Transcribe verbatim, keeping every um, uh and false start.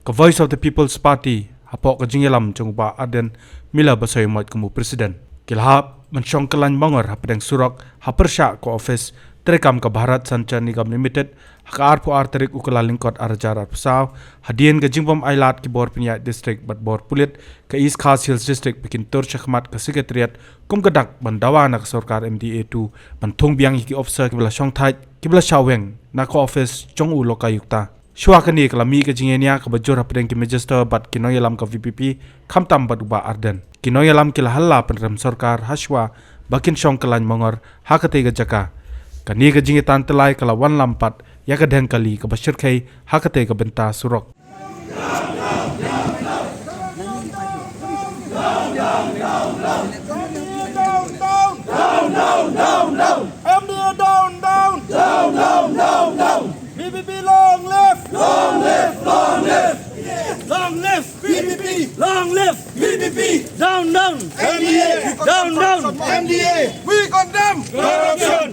ka Voice of the People's Party hapoh ka jingïalam jong u Bah Ardent Miller Basaiawmoit kum u President. Ki la hap ban shong kyllain mongor hapdeng surok ha pyrshah ka office treikam ka Bharat Sanchar Nigam Limited ha ka arphew ar tarik u Kyllalyngkot ar hajar arphew saw, hadien ka jingbym ailad ki bor pynïaid district bad bor pulit ka East Khasi Hills District ba kin tur shakhmat ka Secretariat kum ka dak ban dawa na ka sorkar M D A two ban thung biang ïa ki officer kiba la shongthait kiba la shah weng na ka office jong u Lokayukta. Shuwa kane ka la mih ka jingïania kaba jur hapdeng ki Minister bad ki nongïalam ka V P P, khamtam bad u Bah Ardent. Ki nongïalam ki la halla pynrem sorkar ha shuwa ba kin shong kyllain mongor ha katei ka jaka. Kane ka jingïatan tyllai ka la wanlam pat ïa ka dheng kali kaba shyrkhei ha katei ka bynta surok. Down, down, down, down. M D A down, down. Down, down, down, down. V P P long live. Long live, long live. Long live V P P. Long live V P P. Down, down. M D A. Down, down. M D A. We condemn corruption.